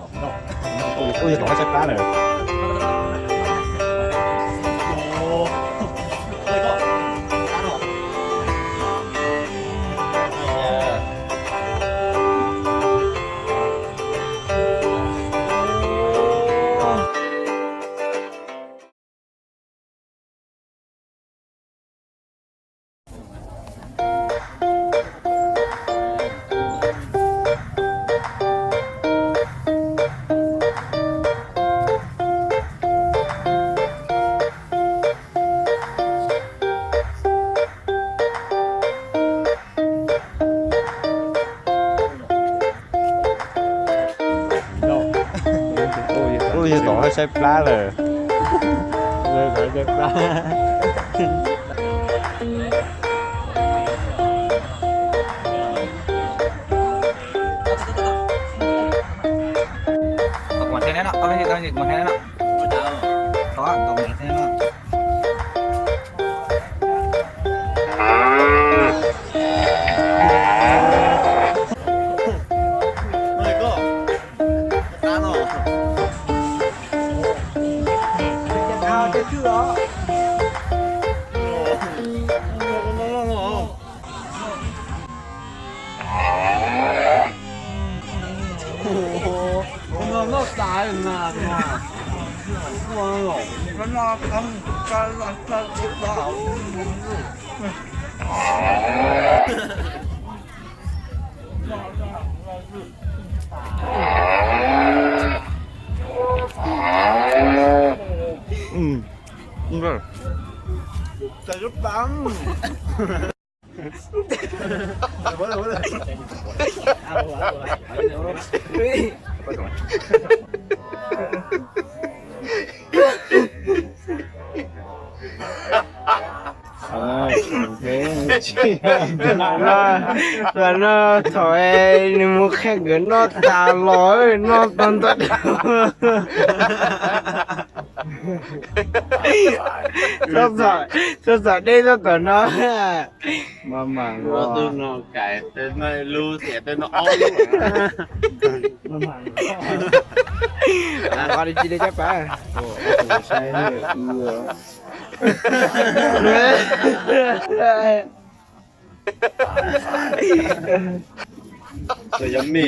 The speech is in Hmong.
Ui, ui, tom saib plab lawm. Ui, yog tom saib plab lawm. Saib plab. Los no thaum nws mus qhia nkawd noj tas los noj tag ntawd. Txhob txom deb txhob txom no. Ua tug no kais tej no lub tias tej no ob lub. Qhov dib tsi li cab pas. Yummy.